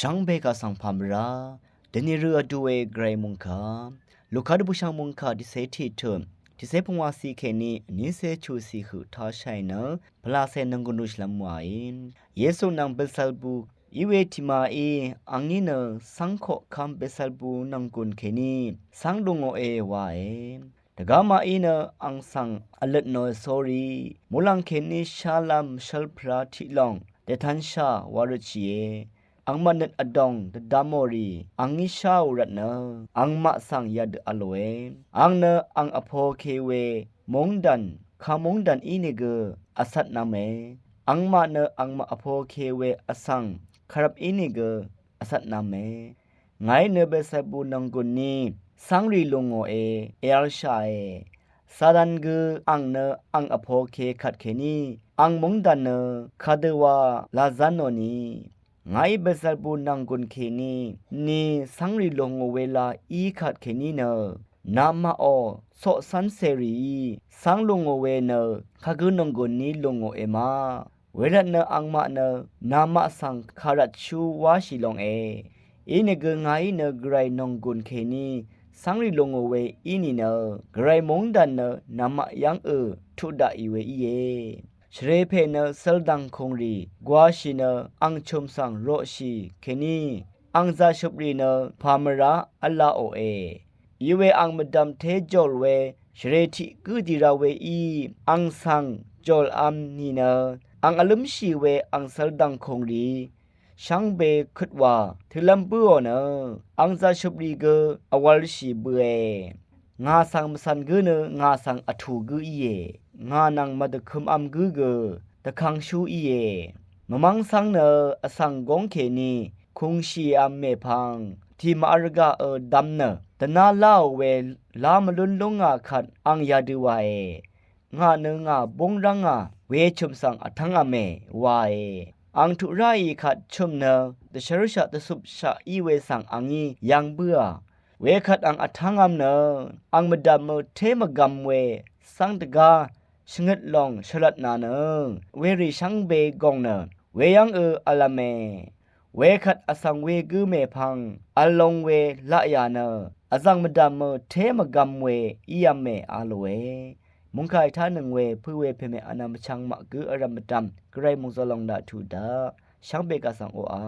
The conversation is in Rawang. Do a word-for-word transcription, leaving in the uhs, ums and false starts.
Shvngbe kaq svng pàmvrá dvni rø vdu we gvray mungkà, Luka dvbùshv̀ng mungkà tiqcé tiqtut, tiqcé pungwàcì kèní vnícé chucì høq tashàì nø pvlacè nònggùn lúshìlv́m wàí. Yesu nvng Belzebul í we tìmàí, angí nø cv́ng koqkv́m Belzebul nònggùn kèní cv́ng lùngòe wae. Dvgá maqí nø ang svng vløt nòe sórí, muqlàng kèní shálv́m shvlprá tiqlòng dètánsha wa røtshìe. Angmaq nøt vdòng dvdvmò rì angí sháò rvtnø angmaq svng yadø v̄lòe. Ang nø ang vpōke we móngdàn, kamóngdàn ínìgø vcvtnv̄me. Angmaq nø angmaq vpōke we vsvng kvrvp ínìgø vcvtnv̄me. Ngàí nø Belzebul nònggùn ní cv́ngrì lùngòe, èv̄lshàe. Satan gø ang nø ang vpōke kvtkèní ang móngdàn nø kadøwa làzán nò ni. Ngàí Belzebul nònggùn kèní ni cv́ngrì lùngò we la í kvtkèní nø namaqò coqcv́ncè rìí cv́ng lùngò we nø kagø nònggùn ní lùngòe ma. Wervtnø angmaq nø namaq svng kàrvtshú wáshì longe. Inìgø ngàí nø gvray nònggùn kèní cv́ngrì lùngò we í nìnø gvray móngdàn nø namaq yv́ngø tuq daqì we íe. Shvrepè nø cøl dv̀ngkùngrì gwāshì nø ang chø̀m svng roqshì kèní ang zaqshøprì nø pàmvrá v̄laqòe. Iwe ang mvdv̀m té jòl we shvre tiq gǿ dì ra weí ang svng jòlv̄m nìnø ang vlǿmshì we ang cøl dv̀ngkùngrì shvngbe køtwa tø̄lv́m bǿò nø ang zaqshøprì gø vwv̄lshì bøe. Ngà svng mvcv̀n gǿ nø ngà svng vtù gǿ íe. Ngà nvng mvdvkø̄mv̄m gǿ gø dvkangshú íe. Mvmv́ng cv́ng nø vsvng góng kèní kùngshìv̄m mèpvng tìmv̄l rvgaq ø dv̄m nø dvná láò we lá mvlún lúngà kvt ang yadø wae. Ngà nø ngà búng rv́ngà we chø̀m svng vtv́ngv̄me wae. Ang tuq ráì kvt chø̀m nø dvshv́rshaq dvcupshaq í we svng angí yv̄ng bǿà. Wekvt ang vtv́ngv̄m nø ang mvdv̀m ø té mvgv̄m we cv́ng dvgá shvngøt lòng shvlvtnà nø werì shvngbe gòng nø weyv́ng ø v̄lv̄me. Wekvt vsvng wegǿ mèpvng v̄l long we laqyà nø vzv̀ng mvdv̀m ø té mvgv̄m we ív̄me a lòe. Mungkà ètánøng we pø̄ we pèmè vnvm vchvng maq gǿ vrv̀m mvdv̀m gvray mòngzø̀l lòng daq tuq daq shvngbe kaq svng oqà.